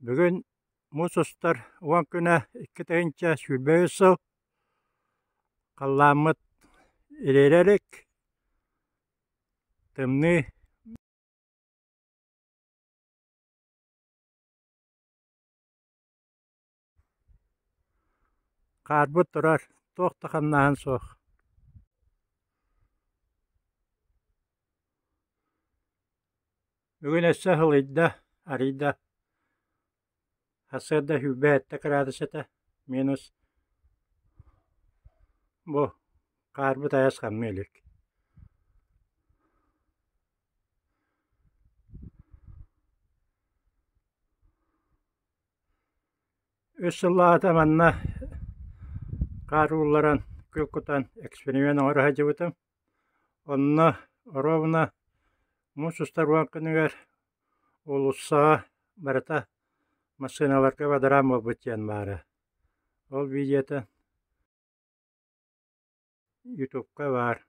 Бүгүн муус устар 10 күнэ 2023 сыл халлааммыт ириэрэ илик, тымныы. Хаарбыт турар, туох да хамнааһын суох. Бүгүн өссө ыһылыйда, арыйда. Сарсыарда 27 кыраадыс этэ, минус. Бу хаарбыт айас хамныы илик. Үс сыллааҕыта манна хаар уулларан, күл кутан эксперимент оҥоро сылдьыбытым. Онно оруобуна муус устар уон күнүгэр уулуссаҕа барыта массыыналарга бадараан буолбут диэн баара. Ол видеота ютубка баар.